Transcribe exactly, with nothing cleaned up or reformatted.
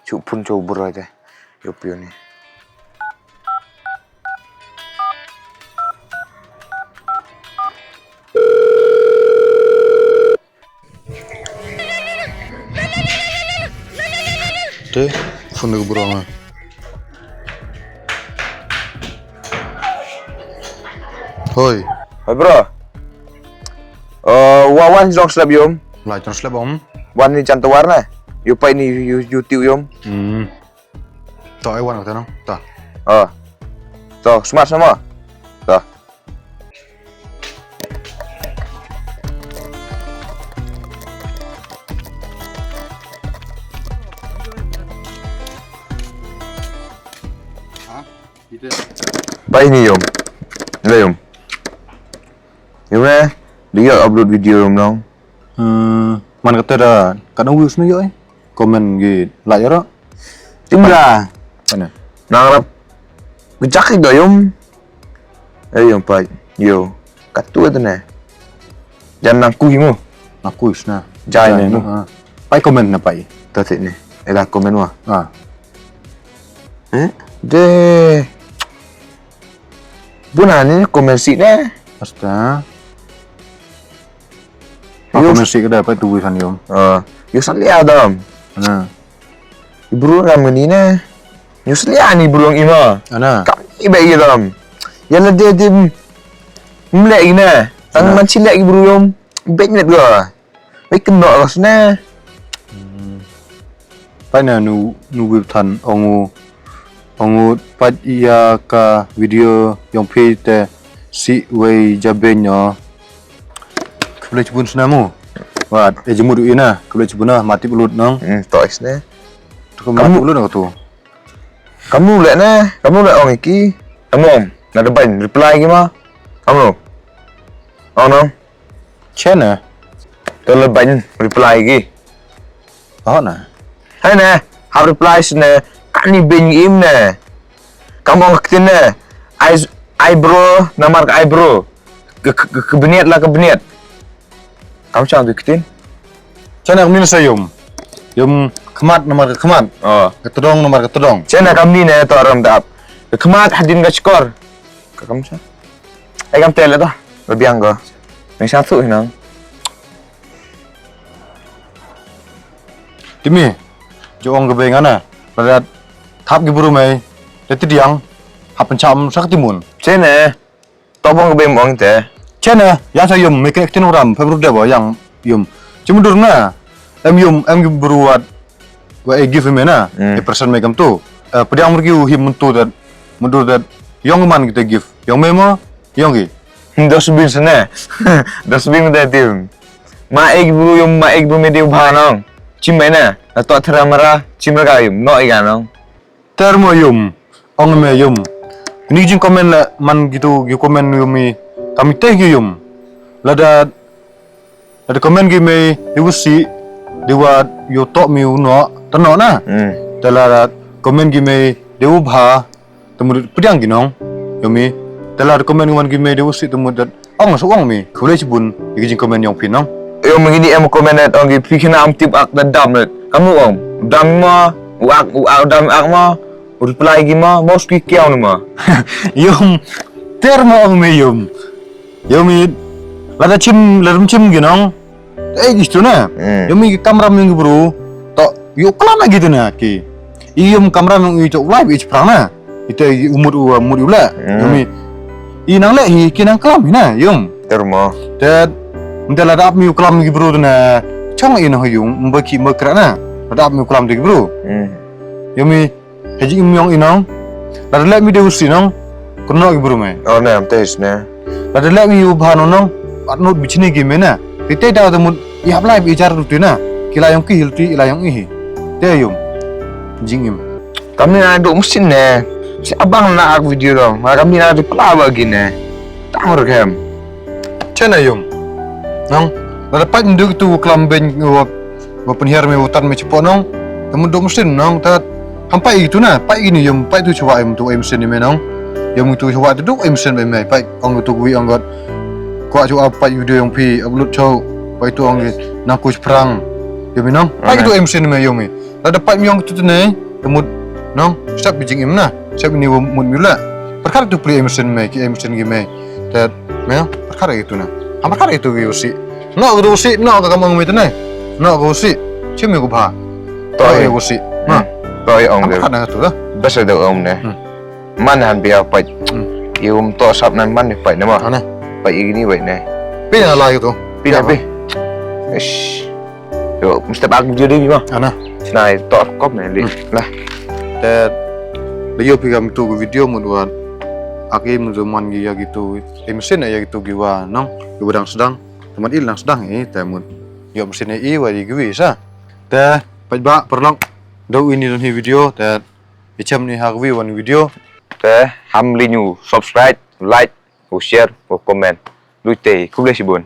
Shu phone sha u bro te. Ïoh phi ïoh ni. Te, phone ka bro nga. Hoi. Hoi bro. Eh, wa wan jong slap yum. Lai jong slap om. Wan ni jan tawar na. Yu pai ni yu yu tiu yum. Hmm. To ai wan ka no. Ta. Ah. To smart sama. Ta. Pai ni yum. Ni la yum. Yum eh. Dia upload video yum nong. Hmm, man kata da, kat nang views na ïoh, eh? Comment gi like ïoh. Tim da. Mana? Nang rap. Kejak i doyum. Eh, yum pai. Yo. Kat tu tu ne. Jan nang kui mu. Nang kui sna. Jai ne mu. Ah. Pai comment na pai. Tadi ne. Ela comment wa. Ah. Eh? De. Buna ni comment si ne. Asta. Yo. Comment si kada pai tu wisan yum. Ah. Yo salia dam. Ana. Ibru ngam ni ne. Yo salia ni bru ngam ima. Ana. Kam ibe i dam. Ya la de dim. Mle i ne. Tang man si le ibru yum. Bek net ga. Wei kynnoh los ne. Hmm. Pai na nu nu wip than ongu ongu pat ïa ka video yong phi te si wei jaben nyo. Khublei chibun sna mu. Wat e jemut u ina khublei chibun na mati bulut nong. Hmm, to is ne. Tu ka mati bulut nong tu. Kamu le ne, kamu le ong iki. Kamu ong na depan reply ki ma. Kamu. Ong nong. Chena. To le ban reply ki. Oh na. Hai ne, hap reply sne. Kani bin im ne. Kam ong ktin ne. Eye eyebrow namar ka eyebrow. Ke ke ke bniat la ke bniat. Kam chang tu ktin. Chena min sa yum. Yum khmat namar ke khmat. Oh. Ke tedong namar ke tedong. Chena kam ni ne to ram dap. Ke khmat hadin ka chkor. Ka kam sa. Ai kam tele to. Ba biang ko. Nang sa thu hinang. Timi. Jo ong ke beng ana. Padat thap ki buru mai. Te tidiang. Hap pencham sa ketimun. Chene. To bong ke beng ong te. Chene. Yang sa yum. Mekene ketin uram. Pebru debo yang yum. Cuma dur na. Em yum. Em ki buru wat. Wa e gift me na. Hmm. E person me kam tu. Eh, pediang mergi u him mentu dat. Mentu dat. Yong man kita gift. Yong me mo. Yong ki. Dustbin sene. Dustbin da tim. Ma ek bru yum, ma ek bru me de bha nong. Chim me na. Na to thra mara. Chim raga yum. No iga nong. Ter mo yum. Ong me yum. Ni jing comment la man gitu, gi comment yum mi. Kami teh gi yum. Lada Lada comment gi mei, di wusi, di wa yo tok mi u no, tano na. Hmm. Te lada comment gi mei, di u bha, te mut pediang gi nong, yo mi. Te lada comment gi man gi mei, di wusi, te mut dat, ong su ong mi, khublei chibun, di ki jing comment yong phi nong. Yo mi gi ni em comment dat, ong gi phi khina am tip ak da dam dat. Kamu ong, dam ma, u ak, u ak, dam ak ma, u reply gi ma, mo sku kiaw ni ma. Yum, ter mo ong mi yum. Yo mi, lada chim, lada chim gi nong. Eh, istu na. Hmm. Yo mi kamram yong bru. To, yo klam lagi tu na ki. I yum kamram yong i to live i prang na. Ite i umut u, umut u la. Hmm. Yo mi. I nang le hi ki nang klam hi na, yum. Termo. Te, mte lada ap mi u klam gi bru tu na. Chong i na yum, mba ki mba kra na. Lada ap mi u klam tu gi bru. Hmm. Yo mi. He jingim yong i nong. Lada leh mi de usi nong. Kynnoh ki bru me. Oh ne, am te is ne. Lada leh mi u bha nong nong. At not bichini ki me na. Te te da da mut i hap lai bi jar ruti na. Ki la yong ki hil ti i la yong i hi. Te yum. Jingim. Kami na duk mesin ne. Si abang na ak video dong. Ma kami na di pla ba gi ne. Tang rukem. Chena yum. Nong, lada pait ndu tu klam ben wa, wa penhiar me wa tan me chepo nong. Te mut dok mesin nong, ta hampai itu na, pait gini yum, pait tu chewa em tu em sen me nong. Yum tu chewa tu dok em sen me me, pait ong tu gui ong got. Kwa chewa pait video yong phi upload chau, pait tu ong nang kuch prang. Yum nong, pait tu em sen me yum. Lada pait mi ong kitu te ne, te mut, nong, step bi jingim na, step ini mut mi la. Pyrkhat tu pli emission me, ki emission gi me. Te, me, pyrkhat kitu na. Ham pyrkhat kitu ki usi. No, kitu usi, no, ka kamang me te ne. No, ka usi. Chim mi ku bha. To, To, eh. Usi. Ma. Hmm. To, eh, ong Ham de. Pyrkhat na kitu la. Bas de ong ne. Hmm. Man han bia pait. Hmm. I um to sap nan man ni pait ne ma. Ana. Pait i ni pait ne. Pi na lai tu. Pi na pi. Ish. Yo, mesti bak video deh ma. Ana. Sina to kop ne li. Hmm. Lah. Te, le yo pi kam tu video mut wan. Aki mut man gi ya gitu. Em sin ya gitu gi wa nong. Gi wa dang sedang. Teman il dang sedang eh. Te mut. Yo mesin i wa di gi wi sa. Te, pait ba, pernong. Do ini don hi video. Te, Ichem ni ha kwi wan video. Te ham li ñu subscribe, like, u share, u comment. Lui te, khublei shibun.